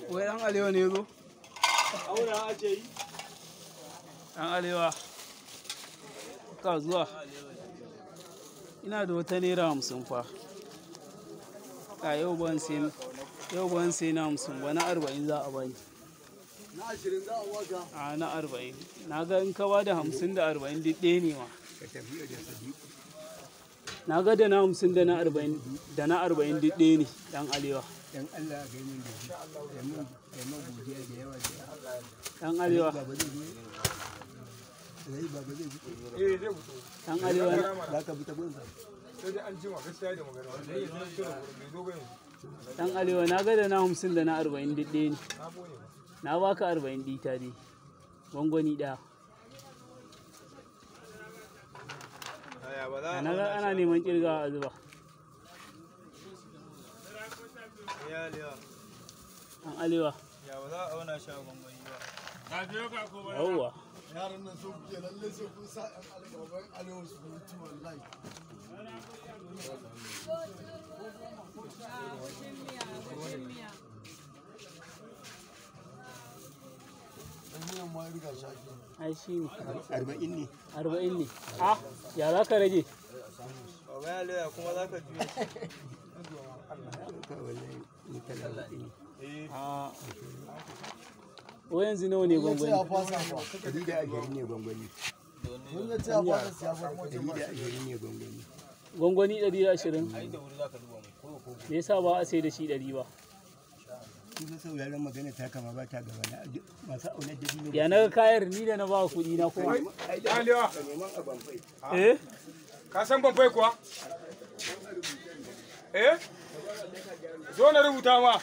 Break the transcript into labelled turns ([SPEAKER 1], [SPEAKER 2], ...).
[SPEAKER 1] Wai ɗan alewa ne zo?
[SPEAKER 2] Auna ake yi.
[SPEAKER 1] Ɗan alewa. Ka zuwa. Ina da wata ₦50 fa. A yau ban sai yau ban sai na 50 ba, na 40 za a bani.
[SPEAKER 2] Na 20 za a baka.
[SPEAKER 1] A na 40. Na ga in ka bada 50 da 40 duk ɗaya ne ma.
[SPEAKER 3] Ka tafi da Sadiku.
[SPEAKER 1] Na ga da na 50 da na 40 da na 40 duk ɗaya ne ɗan alewa.
[SPEAKER 3] Dan Allah a gaimin da shi. Ya mun godiya da yawa da
[SPEAKER 1] Ɗan alewa.
[SPEAKER 3] Baba zai zo. Zai baba zai zo.
[SPEAKER 4] Eh zai fito.
[SPEAKER 1] Ɗan alewa.
[SPEAKER 3] Za ka bi ta gunsa.
[SPEAKER 4] Sai dai an jima gaskiya da magana. Wanda ya zo kira gurin bai zo ba yanzu.
[SPEAKER 1] Ɗan alewa na ga da na 50 da na 40 duk ɗaya ne.
[SPEAKER 4] Na boye ba.
[SPEAKER 1] Na baka 40 ɗita dai. Gwangwani ɗaya.
[SPEAKER 2] Aya ba za
[SPEAKER 1] Na ga ana neman ƙirgawa a zuba.
[SPEAKER 2] Ya alewa.
[SPEAKER 1] Ɗan alewa.
[SPEAKER 2] Ya ba za a auna shi a gwangwani ba.
[SPEAKER 1] Yawwa.
[SPEAKER 5] Yaran nan sun kuke lalle sai kun sa yan alƙawarin alewa su mutu wallahi. Dan miyan ma riga shi ake.
[SPEAKER 1] Ai shi ne.
[SPEAKER 3] 40 ne.
[SPEAKER 1] 40 ne. Ah, ya za ka rage?
[SPEAKER 2] Baba ya alewa kuma za ka juya shi.
[SPEAKER 3] Ka wallahi ni tala hudu ne.
[SPEAKER 1] Ah. Wai yanzu nawa ne
[SPEAKER 5] Ya ce ya
[SPEAKER 1] gwangwani?
[SPEAKER 5] fasa fa.
[SPEAKER 3] 120 ne gwangwani.
[SPEAKER 5] Mun ya ce ya fasa siya fa.
[SPEAKER 3] 120 ne gwangwani.
[SPEAKER 1] Gwangwani 120. Me yasa ba a sai da shi 100 ba?
[SPEAKER 3] Kun san sauraron magana ta kama ba ta gaba na masu aunar da dino.
[SPEAKER 1] Ya na ga kayar ni da na ba kuɗi na kuma.
[SPEAKER 4] Alewa.
[SPEAKER 3] Ka neman a banfai.
[SPEAKER 1] Eh?
[SPEAKER 4] Ka san ban fai kuwa? Eh? Zo na rubuta ma.